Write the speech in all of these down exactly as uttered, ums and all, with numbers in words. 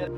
Ka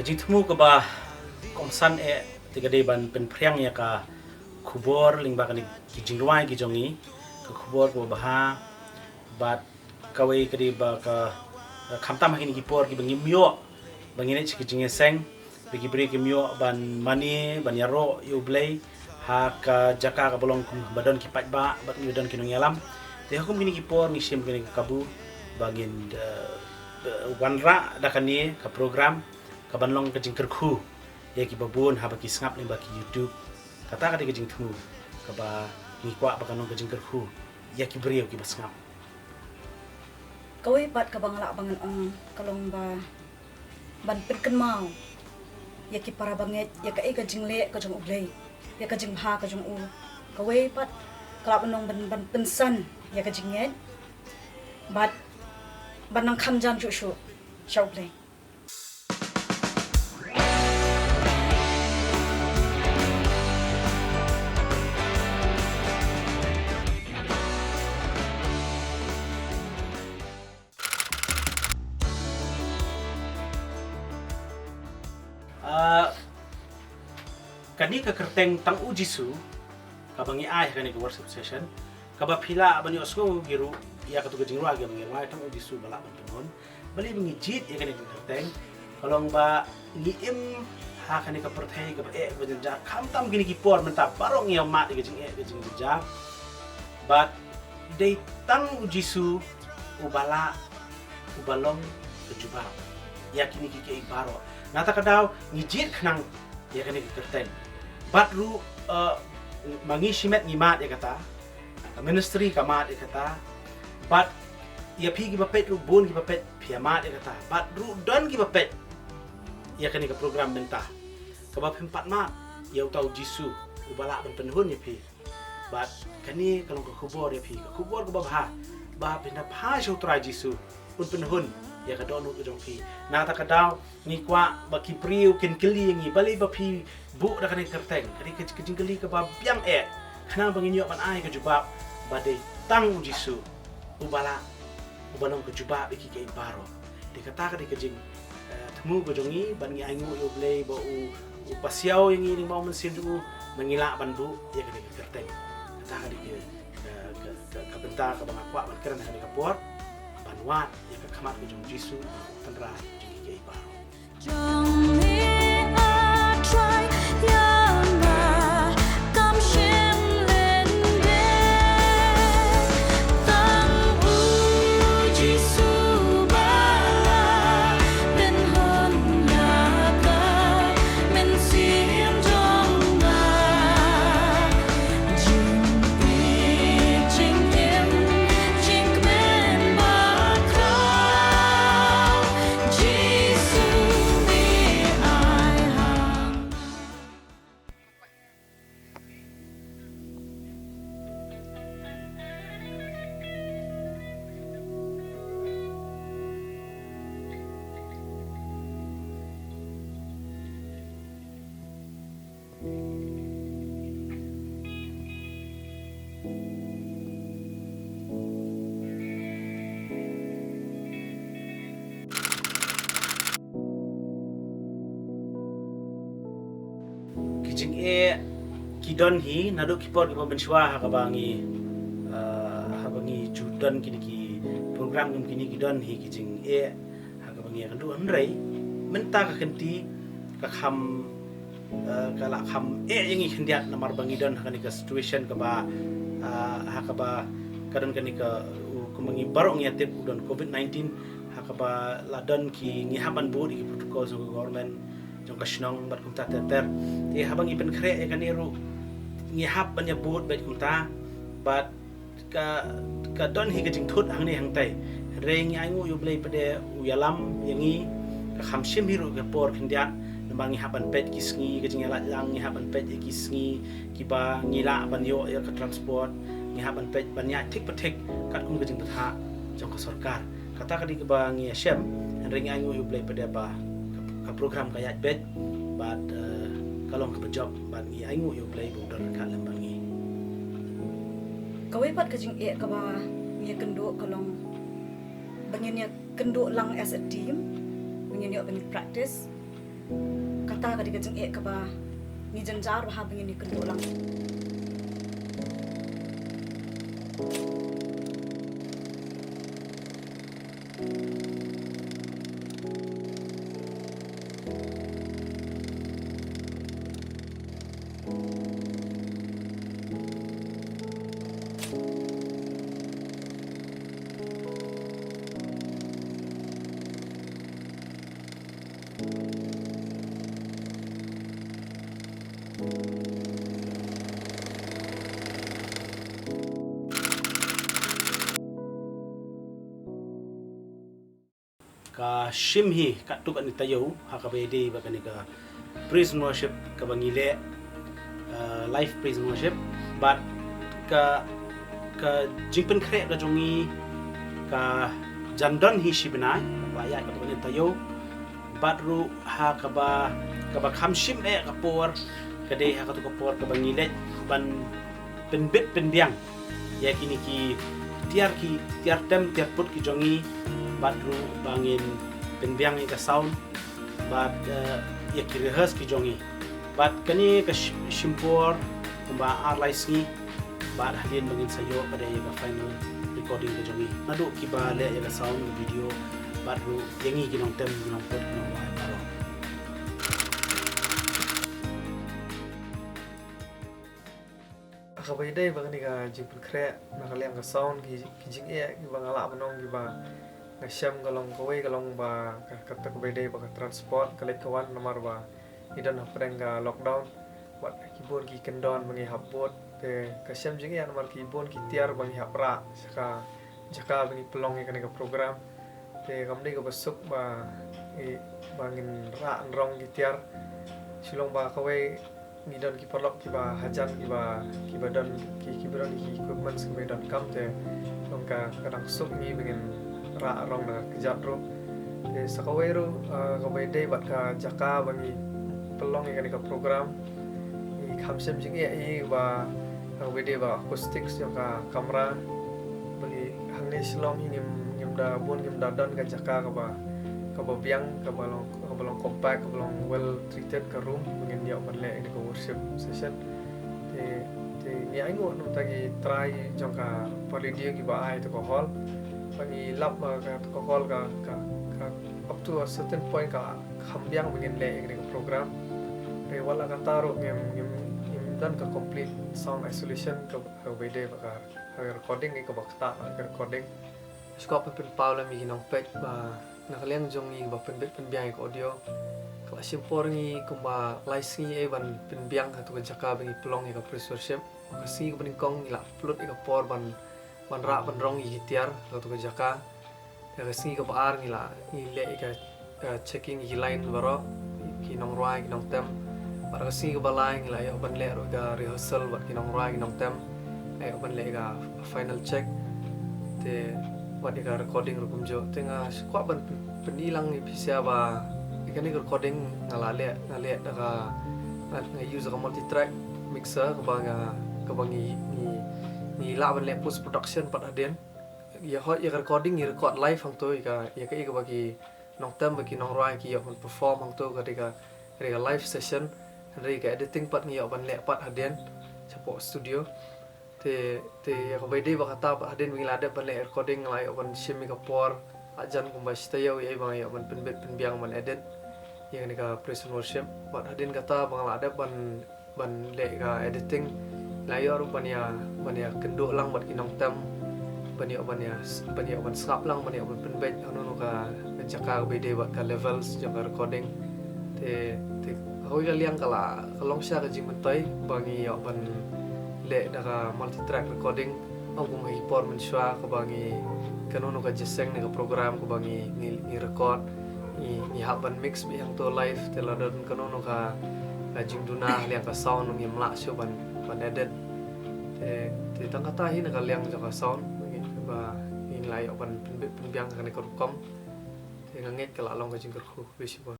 jingthmu kaba kongsan eh te ka dei ban pynphriang ïa ka khubor lyngba kane ki jingrwai ki jong ngi, ka khubor kaba bha, bad kawei ka dei ba ka, khamtam ha kine ki por kiba ngim ïoh ba ngin leit sha ki jingïaseng, ba ki briew kim ïoh ban mane, ban ïaroh ïa U Blei ha ka jaka kaba long kumba don ki paidbah bad kiba don ki nongïalam. Te ha kum kine ki por ngi shim kane ka kabu ba ngin, eh, eh, wanrah da kane ka program kaban long ka jingkyrkhu ïa kiba bun haba ki sngap lyngba ki YouTube. Kata ka dei ka jingthmu kaba ngi kwah ba kan long ka jingkyrkhu ïa ki briew kiba sngap. Kawei pat kaba nga lah ba ngan ong ka long ba ban pynkynmaw ïa ki para bangeit ïa kaei ka jingleh ka jong U Blei, ïa ka jingbha ka jong u. Kawei pat ka lah ban long ban, ban pynsan ïa ka jingngeit bad ban nang kham jan shuh shuh sha U Blei. Ah, kane ka kyrteng Tang U Jisu, kaba ngi ai ha kane ka worship session, kaba phi lah ban ïohsngew ruh ïa katu ka jingrwai kaba ngi rwai, Tang U Jisu ba lah ban pynhun. Balei ba ngi jied ïa kane ka kyrteng? Ka long ba ngi im ha kane ka pyrthei kaba eh kaba jynjar, khamtam kine ki por mynta baroh ngi ïa mad ïa ka jingeh ka jingjynjar. Bad dei tang U Jisu uba lah, uba long ka jubab ïa kine kiei kiei baroh. Nangta ka daw ngi jied khnang ïa kane ka kyrteng. Bad ruh, eh, ma ngi shimet ngi mad ïa kata, ka ministry ka mad ïa kata. Bad ïa phi kiba peit ruh, bun kiba peit phi ïa mad ïa kata. Bad ruh don kiba peit ïa kane ka program mynta kaba phim pat mad ïa uta U Jisu uba lah ban pynhun ïa phi. Bad kane ka long ka khubor ïa phi, ka khubor kaba bha, ba phin da phai sha U Trai Jisu, un pynhun ïa ka dohnud ka jong phi. Nangta ka daw ngi kwah ba ki briew kin kylli ïa ngi, balei ba phi buh da kane ka kyrteng? Ka dei ka, ka jingkylli kaba biang eh, khnang ba ngin ïoh ban ai ka jubab ba dei tang U Jisu uba lah, uba long ka jubab ïa kiei kiei baroh. Te kata ka dei ka jing, eh, thmu ka jong ngi, ban ngi ainguh ïa U Blei ba u, u pasiaw ïa ngi lyngba U Mynsiem jong u, ba ngi lah ban buh ïa kane ka kyrteng. Kata ka dei ka, ka, ka, ka, ka bynta kaba nga kwah ban kren ha kane ka por, ban wad ïa ka khmat ka jong U Jisu, ban tynrai jong kiei kiei baroh. Jong ngi A Trai, ïa ma kam shim lyndet. Tang U Jisu ba la pynhun ïa ka mynsiem jong nga. Jingpeit, jingim, jingkmen bakhraw, Jisu me ai ha nga. Ki jingeh ki don hi naduh ki por kiba mynshuwa ha kaba ngi, ah, ha kaba ngi ju don kine ki program kum kine ki don hi ki jingeh ha kaba ngi ïakynduh, hynrei mynta ka kynti ka kham, eh, ka la kham eh ïa ngi khyndiat namar ba ngi don ha kane ka situation kaba, eh, ha kaba ka don kane ka, uh, Kumba ngi baroh ngi ïa tip u don covid nineteen, ha kaba la don ki, ngi hap ban bud ïa ki protocol jong ka government jong ka shnong bad kumta ter ter. Te haba ngi pynkhreh ïa kane ruh ngi hap ban ïa bud bad kumta, bad ka, ka don hi ka jingthut hangne hangtai. Hynrei ngi ainguh ïa U Blei pat de u ïalam ïa ngi, ka kham shim hi ruh ka por khyndiat, namar ngi hap ban peit ki sngi ka jingïalait lang, ngi hap ban peit ïa ki sngi kiba ngi lah ban ïoh ïa ka transport, ngi hap ban peit ban ïaid thik pa thik katkum ka jingbthah jong ka sorkar. Kata ka dei kaba ngi ïa shem, hynrei ngi ainguh ïa U Blei pat de ba ka, ka program ka ïaid beit bad, eh, ka long kaba jop bad ngi ainguh ïa U Blei ba u don ryngkat lem bad ngi. Kawei pat ka jingeh kaba ngi ïa kynduh ka long ba ngin ïa kynduh lang as a team, ba ngin ïoh ba ngin practice. Kata ka dei ka jingeh kaba ngi jynjar bha ba ngin ïa kynduh lang. Ka shim hi katto katne taïew ha kaba ïadei bad kane ka praise and worship kaba ngi leh, uh, live praise and worship. Bad ka, ka jingpynkhreh ka jong ngi ka jan don hi shi bnai, ba ïa katto katne taïew. Bad ruh ha kaba, kaba kham shim eh ka por, ka dei ha katto ka por kaba ngi leit ban pynbit pynbiang ïa kine ki tiar, ki tiar tem tiar put ki jong ngi, bad ruh ba ngin pynbiang ïa ka sound bad, eh, ïa ki rehearse ki jong ngi. Bad kane ka sh-, shim por kumba ar lai sngi bad hadien ba ngin sa ïoh pat de ïa ka final recording ka jong ngi. Naduh kiba leh ïa ka sound, ka video bad ruh ïa ngi ki nongtem, ki nongput, ki nongrwai baroh. Kaba ïadei bad kane ka jingpynkhreh na ka liang ka sound, ki, ki jingeh kiba nga lah ban ong kiba nga shem ka long, kawei ka long ba ka, kata kaba ïadei bad ka transport, ka leit ka wan namar ba ngi don hapdeng ka lockdown. Bad ki bun ki kyndon ba ngi hap bud, te ka shem jingeh namar ki bun ki tiar ba ngi hap rah sha ka jaka ba ngi pynlong ïa kane ka program. Te kam dei kaba suk ba, eh, ba ngin rah nrong ki tiar. Shu long ba kawei ngi don ki paralok kiba hajan, kiba, kiba don ki, kiba don ki equipments kiba donkam, te long ka, ka dang suk ngi ba ngin rah nrong na ka kjat ruh. Te sa kawei ruh, ah, kaba ïadei bad ka jaka ba ngi pynlong ïa kane ka program, ngi kham shem jingeh hi ba kaba ïadei bad acoustics jong ka kamra. Ba ngi hangne Shillong hi ngim, ngim da bun, ngim da don ka jaka kaba, kaba biang, kaba long, kaba long compact, kaba long well treated ka room ba ngin ïoh ban leh ïa ka worship session. Te, te ngi ainguh namar ki trai jong ka Parley Dew kiba ai ïa ka hall. Ba ngi lap ba ka, ka hall ka, ka, ka up to a certain point ka kham biang ba ngin leh ïa kane ka program. Te wat la kata ruh ngim, ngim, ngim don ka complete sound isolation ka, kaba ïadei bad ka, ka recording, kaba ktah ka recording. Sngewbha pynpaw lem ïa ki nongpeit ba na ka liang jong ngi ba pynbit pynbiang ïa ka audio, ka la shim por ngi kumba lai sngi ei ban pynbiang ha katu ka jaka ba ngi pynlong ïa ka praise worship. Ka sngi kaba nyngkong ngi la pynlut ïa ka por ban, ban rah ban rong ïa ki tiar ha katu ka jaka. Ïa ka sngi kaba ar ngi la, ngi leh ïa ka, ka checking ïa ki line baroh, ki nongrwai, ki nongtem. Bad ka sngi kaba lai ngi la ïoh ban leh ruh ka rehearsal bad ki nongrwai, ki nongtem. La ïoh ban leh ka final check. Te bad ïa ka recording ruh kumjuh. Te nga sngewkwah ban pyn-, pyni lang ïa phi sha ba ïa kane ka recording nga la leh, nga leh da ka, nga, nga use ka multi track mixer kaba nga, kaba ngi, ngi, ngi lah ban leh post production pat hadien. Ïa hoi ïa ka recording ngi record live hangto, ïa ka, ïa ka, ïa kaba ki nongtem bad ki nongrwai ki ïoh ban perform hangto, ka dei ka, ka dei ka live session. Hynrei ka editing pat ngi ïoh ban leh pat hadien shapoh studio. Te, te ïa kaba ïadei bad kata pat hadien ba ngi la dep ban leh recording, la ïoh ban shim ïa ka por la jan kumba shi taïew ïa ba ngi ïoh ban pynbit pynbiang ban edit ïa kane ka praise and worship. Bad hadien kata ba nga la dep ban, ban leh ka editing, la ïoh ruh ban ïa, ban ïa kynduh lang bad ki nongtem. ban ïoh ban ïa, ban ïoh ban sngap lang, ban ïoh ban pynbeit hangno ka jaka kaba ïadei bad ka levels jong ka recording. Te, te ha kawei ka liang ka la, ka long shisha ka jingmyntoi ba ngi ïoh ban leh da ka multi track recording. Ong kum ha ki por mynshuwa kaba ngi, kano kano ka jingïaseng ne ka program kaba ngi, ngi, ngi record, ngi, ngi hap ban mix beit hangto live, te lada don kano kano ka, ka jingduna ha liang ka sound ngim lah shuh ban, ban edit. Te, te tang kata hi na ka liang jong ka sound ba ngi la ïoh ban pynbiang kane ka rukom. Te nga ngeit ka la long ka jingkyrkhu bishwa.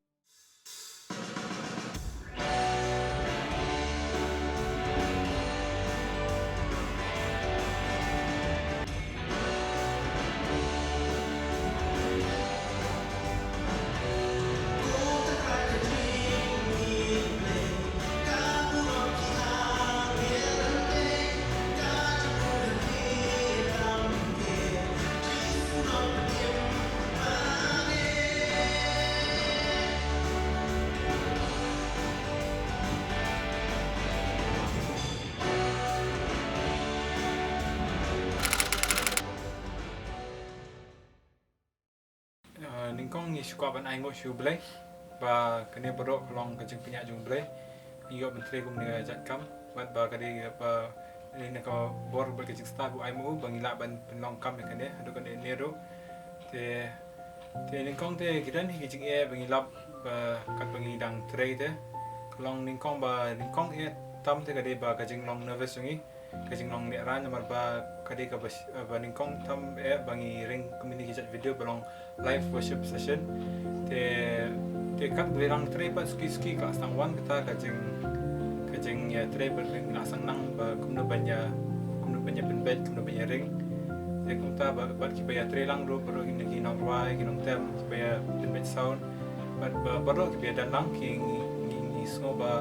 Nyngkong ngi shu kwah ban ai nguh sha U Blei ba kane baroh ka long ka jingpynïaid jong U Blei. Ngi ïoh ban trei kum ne ka jait kam bad ba ka dei ba ne ka bor bad ka jingstad ba u ai ma u ba ngi lah ban pynlong kam ïa kane haduh kane ne ruh. Te, te nyngkong te ki don hi ki jingeh ba ngi lap ba katba ngi dang trei te ka long nyngkong ba nyngkong eh tam te ka dei ba ka jinglong nervous jong ngi. Ka jinglong lehrain namar ba ka dei kaba nyngkong tam eh ba ngi ring kumne ki jait video ba long live worship session. Te, te katba ngi dang trei pat suki suki ka la sdang wan kata ka jing, ka jingïatrei ba ring la sdang nang ba kumno ban ïa, kumno ban ïa pynbeit, kumno ban ïa ring. Te kumta bad kiba ïatrei lang ruh baroh ki nongrwai, ki nongtem, kiba ïa pynbeit sound. Bad baroh kiba ïadon lang ki ngi, ngi sngew ba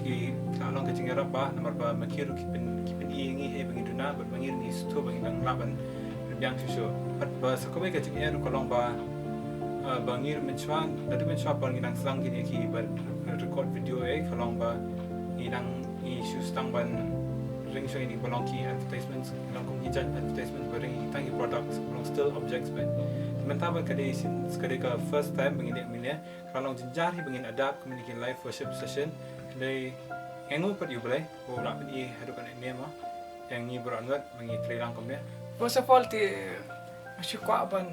ki la long ka jingïarap ba namar ba ma ki ruh ki pyn, ki pyni ïa ngi hi ba ngi duna bad ma ngi ruh ngi sngewthuh ba ngi dang lah ban pynbiang shuh shuh. Bad ba sa kawei ka jingeh ruh ka long ba ba ngi ruh mynshuwa, lada mynshuwa ba ngi dang sdang kine kiba record video eh ka long ba ngi dang, ngi shu sdang ban ring shuwa ïa kine ba long ki advertisements, long kum ki jait advertisements ba ring tang ki products, long still objects bad. Te mynta ba ka dei, ka dei ka first time ba ngi leh mine. Ka long jynjar hi ba ngin adapt kumne ki live worship session. Hynrei nga ainguh pat ïa U Blei ba u la pyni haduh kane ne ma ïa ngi baroh ngut ba ngi trei lang kumne. First of all te nga shu kwah ban,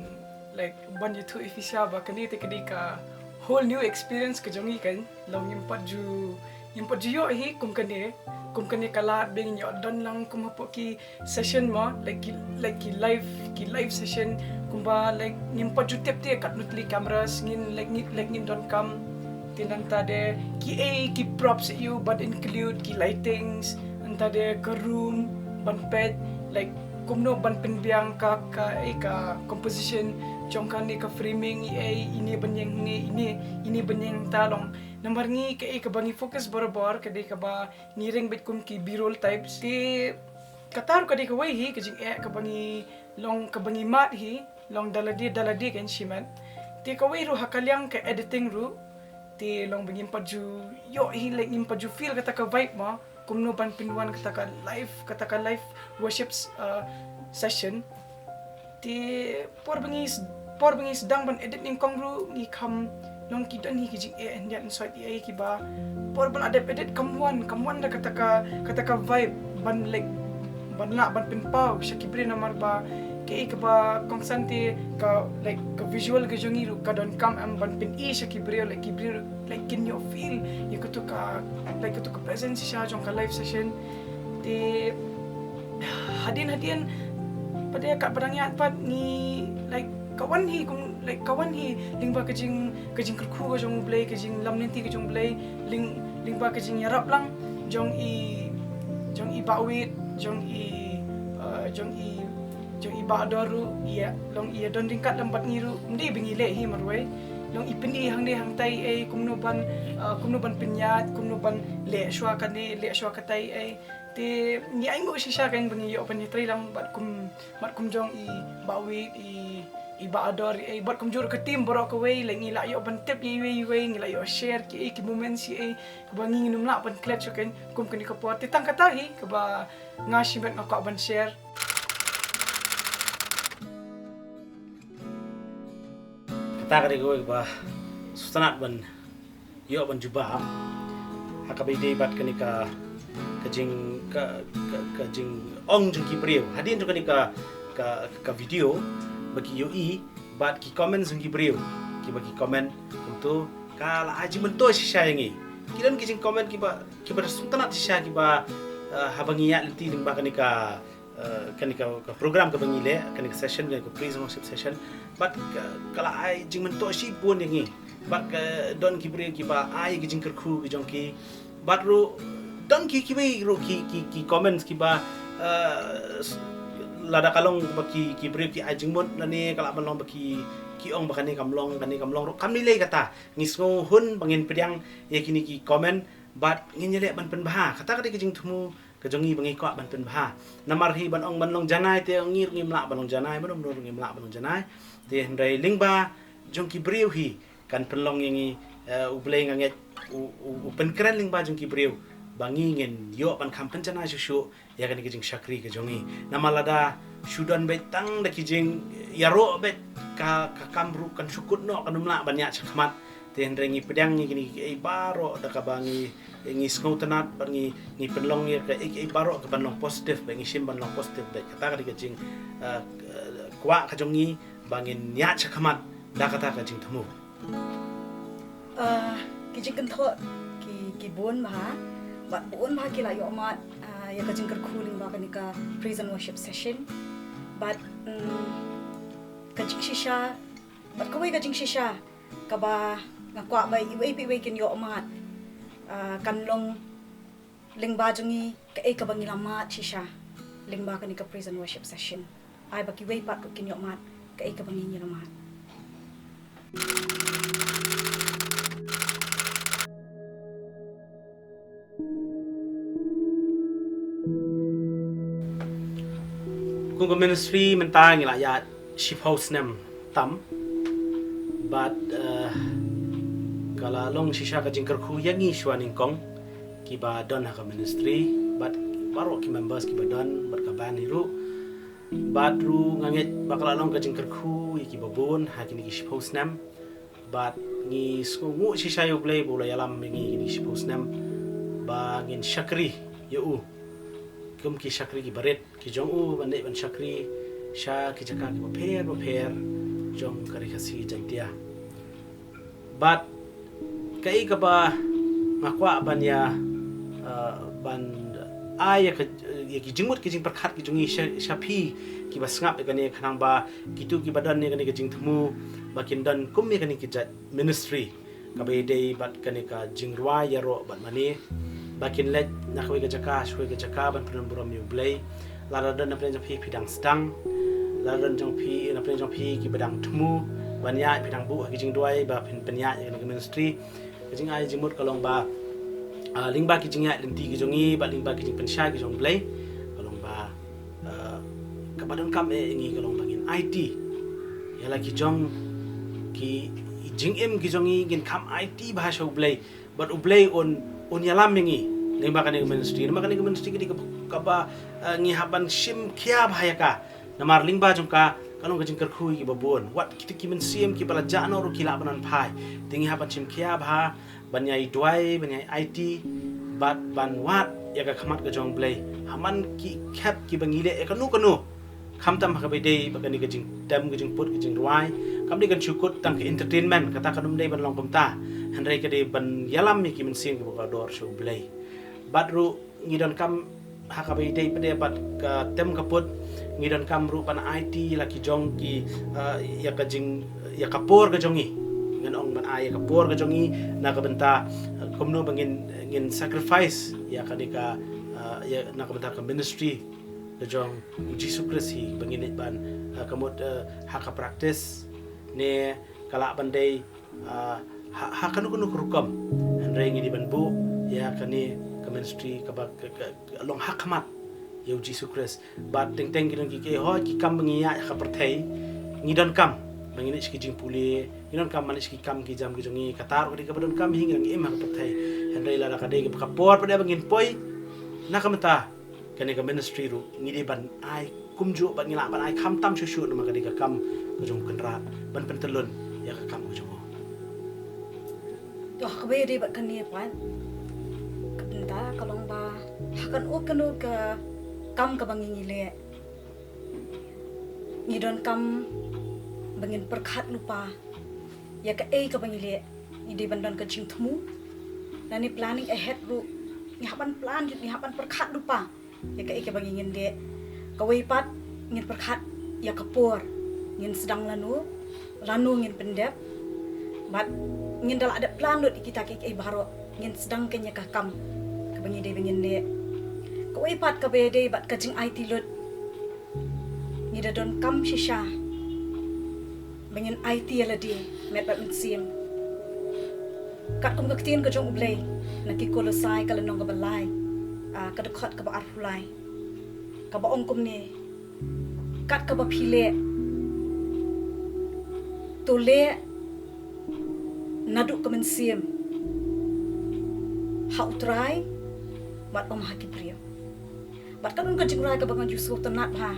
like, ban ïathuh ïa phi sha ba kane te ka dei ka whole new experience ka jong ngi kan. Long ngim pat ju, ngim pat ju ïoh hi kum kane, kum kane ka lad ba ngin ïoh don lang kum hapoh ki session mo, like ki, like ki live, ki live session kumba like ngim pat ju tip te katno tylli cameras ngin, like ngin, like ngin donkam. Te nangta de kiei ki props ïa u ban include ki lightings, nangta de ka room ban peit, like kumno ban pynbiang ka, ka, eh, ka composition jong kane ka framing, ïa ine ban ïeng hangne, ine, ine ban ïeng hangta long. Namar ngi kaei kaba ngi focus barabor ka dei kaba ngi ring beit kum ki B-roll types. Te kata ruh ka dei kawei hi ka jingeh kaba ngi long, kaba ngi mad hi, long da lade da lade kan shimet. Te kawei ruh ha ka liang ka editing ruh te long ba ngim pat ju ïoh hi, like ngim pat ju feel kata ka vibe mo, kumno ban pynwan kata ka live, kata ka live worship, uh, session. Te por ba ngi, por ba ngi sdang ban edit nyngkong ruh ngi kham long ki don hi ki jingeh hyndiat hynsoit ïa kiba por ba la dep edit kam wan, kam wan da kata ka, kata ka vibe ban, like, ban lah ban pynpaw sha ki briew namar ba kaei kaba kongsan te ka, like, ka visual ka jong ngi ruh ka donkam em ban pyni sha ki briew, like, ki briew, like, kin ïoh feel ïa kato ka, like, kato ka presence shisha jong ka live session. Te hadien hadien pat de katba dang ïaid pat ngi, like, ka wan hi kum, like, ka wan hi lyngba ka jing, ka jingkyrkhu ka jong U Blei, ka jinglam lynti ka jong U Blei, lyng, lyngba ka jingïarap lang jong i, jong i Bah Wit, jong i, uh, jong i, jong i Bah Dor ruh, ïa long ïa don ryngkat lem bad ngi ruh, ym dei ba ngi leh hi marwei. Long i pyni hangne hangtai ei, kumno ban, uh, kumno ban pynïaid, kumno ban leh shuwa kane, leh shuwa katai ei. Te ngi ainguh shisha kan ba ngi ïoh ban ïatrei lang bad kum, bad kum jong i Bah Wit, i, i Bah Ador, i, bad kumjuh ka team baroh kawei, like ngi la ïoh ban tip ïa iwei iwei, ngi la ïoh share ki, ki moments ïa, kaba ngi ngim lah ban klet shuh kan kum kane ka por. Te tang kata hi kaba nga shimet nga kwah ban share. Ta ka dei kawei ba sngewtynnat ban ïoh ban jubab ha kaba ïadei bad kane ka, ka jing, ka, ka, ka jingong jong ki briew hadien jong kane ka, ka, ka video ba ki ïohi bad ki comments jong ki briew kiba ki comment kumto ka la ai jingmyntoi shisha ïa ngi. Ki don ki jingcomment kiba, kiba sngewtynnat shisha kiba, eh, haba ngi ïaid lynti lyngba kane ka, eh, kane ka, ka program kaba ngi leh, kane ka session, kane ka praise and worship session. Bad ka, ka la ai jingmyntoi shibun ïa ngi. Bad ka don ki briew kiba ai ki jingkyrkhu ki jong ki. Bad ruh don ki, kiwei ruh ki, ki, ki comments kiba, eh, s-, lada ka long ba ki, ki briew ki ai jingmut lane ka lah ban long ba ki, ki ong ba kane kam long, kane kam long ruh. Kam lei lei kata. Ngi sngewhun ba ngin pdiang ïa kine ki comment bad ngin ïaleh ban pynbha. Kata ka dei ka jingthmu ka jong ngi ba ngi kwah ban pynbha. Namar hi ban ong ban long janai te ngi ruh ngim lah ban long janai, mano mano ruh ngim lah ban long janai. Te hynrei lyngba jong ki briew hi kan pynlong ïa ngi, eh, U Blei nga ngeit u, u, u pynkren lyngba jong ki briew ba ngi ngin ïoh ban kham pynjanai shuh shuh ïa kane ka jingshakri ka jong ngi. Namar lada shu don beit tang da ki jingïaroh beit ka, ka kam ruh kan shu kut noh, kan ym lah ban ïaid shakhmat. Te hynrei ngi pdiang ïa kine kiei baroh da kaba ngi, ngi sngewtynnat bad ngi, ngi pynlong ïa kaei kaei baroh ka ban long positive bad ngi shim ban long positive bad kata ka dei ka jing, eh, kwah ka jong ngi ba ngin ïaid shakhmat da kata ka jingthmu. Ah, ki jingkynthoh ki, ki bun bha, bad bun bha ki la ïoh mad, ah, ïa ka jingkyrkhu lyngba kane ka praise and worship session. Bad, mm, ka jingshisha, bad kawei ka jingshisha kaba nga kwah ba iwei pa iwei kin ïoh mad, ah, kan long lyngba jong ngi kaei kaba ngi la mad shisha lyngba kane ka praise and worship session. Ai ba kiwei pat ruh kin ïoh mad kaei kaba ngi ngi la mad. Kum ka ministry mynta ngi la ïaid shiphew snem tam. Bad, eh, ka la long shisha ka jingkyrkhu ïa ngi shuwa nyngkong kiba don ha ka ministry bad baroh ki members kiba don bad ka band hi ruh. Bad ruh nga ngeit ba ka la long ka jingkyrkhu ïa kiba bun ha kine ki shiphew snem. Bad ngi sngewnguh shisha ïa U Blei ba u la ïalam ïa ngi kine ki shiphew snem ba ngin shakri ïa u kum ki shakri kiba rit ki jong u ban leit ban shakri sha ki jaka kiba pher ba pher jong ka Ri Khasi Jaiñtia. Bad kaei kaba nga kwah ban ïa, uh, ban ai ïa ka, ïa ki jingmut ki jingpyrkhat ki jong ngi sha, sha phi kiba sngap ïa kane, khnang ba kito kiba don ïa kane ka jingthmu ba kin don kum ïa kane ka jait ministry kaba ïadei bad kane ka jingrwai ïaroh bad mane, ba kin leit na kawei ka jaka sha kawei ka jaka ban pynburom ïa U Blei. Lada don napdeng jong phi phi dang sdang, lada don jong phi, napdeng jong phi kiba dang thmu ban ïaid, phi dang buh ha ki jingduwai ba phin pynïaid ïa kane ka ministry. Ka jingai jingmut ka long ba, ah, lyngba ki jingïaid lynti ki jong ngi bad lyngba ki jingpynshai ki jong U Blei, ka long ba, ah, kaba donkam eh ïa ngi ka long ba ngin aiti ïa la ki jong ki jingim ki jong ngi, ngin kham aiti bha sha U Blei. Bad U Blei un, un ïalam ïa ngi lyngba kane ka ministry. Lyngba kane ka ministry ka dei kaba, kaba, eh, ngi hap ban shim khia bha ïa ka. Namar lyngba jong ka ka long ka jingkyrkhu ïa kiba bun. Wat kita ki mynsiem kiba la jah noh ruh ki lah ban wan phai. Te ngi hap ban shim khia bha ban ïai duwai, ban ïai aiti bad ban wad ïa ka khmat ka jong U Blei ha man ki khep kiba ngi leh ïa kano kano. Khamtam ha kaba ïadei bad kane ka jingtem, ka jingput, ka jingrwai. Kam dei kan shu kut tang ka entertainment, kata kan ym dei ban long kumta. Hynrei ka dei ban ïalam ïa ki mynsiem kiba kordor sha U Blei. Bad ruh ngi donkam ha kaba ïadei pat de bad ka tem ka put, ngi donkam ruh ban aiti ïa la ki jong ki, eh, ïa ka jing, ïa ka por ka jong ngi. Ngan ong ban ai ïa ka por ka jong ngi na ka bynta, eh, kumno ba ngin, ngin sacrifice ïa kane ka, eh, ïa na ka bynta ka ministry ka jong U Jisu Khrist hi ba ngin leit ban, eh, ka mut, eh, ha ka practice ne ka lah ban dei, ah, ha, ha kano kano ka rukom. Hynrei ngi dei ban buh ïa kane ka ministry kaba ka, ka, ka long ha khmat ïa U Jisu Khrist. Bad teng teng ki don ki, ki hoi ki kam ba ngi ïaid ha ka pyrthei, ngi donkam ba ngin leit sha ki jingpule, ngi donkam ban leit sha ki kam ki jam ki jong ngi, kata ruh ka dei kaba donkam hi, ngi dang im ha ka pyrthei. Hynrei lada ka dei kaba ka por pat de ba ngin poi na ka bynta kane ka ministry ruh ngi dei ban ai kumjuh bad ngi lah ban ai khamtam shuh shuh namar ka dei ka kam ka jong u Kynrad ban pyntyllun ïa ka kam ka jong u. To, kaba ïadei bad kane pat, ka bynta ka long ba ha kano kano ka kam kaba ngi ngi leh, ngi donkam ba ngin pyrkhat lypa ïa kaei kaba ngi leh. Ngi dei ban don ka jingthmu lane planning ahead ruh. Ngi hap ban plan, ngi hap ban pyrkhat lypa ïa kaei kaba ngi ngin leh. Kawei pat, ngin pyrkhat ïa ka por, ngin sdang lano, lano ngin pyndep. Bad ngin da lah dep plan lut ïa kita kiei kiei baroh, ngin sdang kane ïa ka kam kaba ngi dei ba ngin leh. Kawei pat kaba ïadei bad ka jingaiti lut. Ngi da donkam shisha ba ngin aiti ïa lade met bad mynsiem. Katkum ka ktien ka jong U Blei na ki Kolosai ka lynnong kaba lai, ah, ka dkhot kaba arphew lai, kaba ong kumne: Kat kaba phi leh, to leh naduh ka mynsiem ha U Trai bad ym ha ki briew. Bad ka don ka jingrwai kaba nga ju sngewtynnat bha,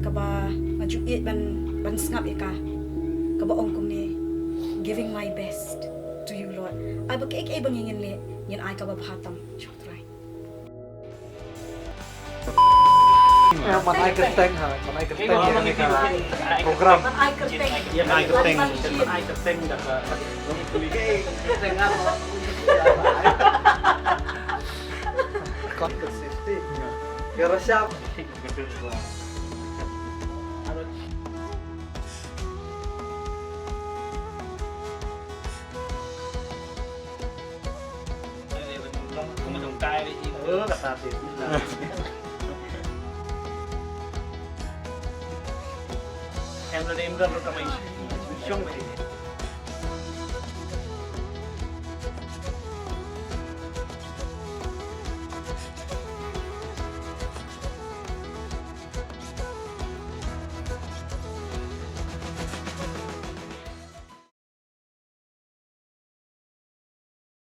kaba nga ju ïeit ban, ban sngap ïa ka, kaba ong kumne: Giving my best to you, Lord. Ai ba kiei kiei ba ngi ngin leh, ngin ai kaba bha tam sha U Trai. Eh, man ai kyrteng ha, man ai kyrteng ïa kane ka program. Man ai kyrteng. Ïa man ai kyrteng. Man ai kyrteng da ka. Kon ka safety. Ïa rasham. Em lo dem don lo kamai. Shong.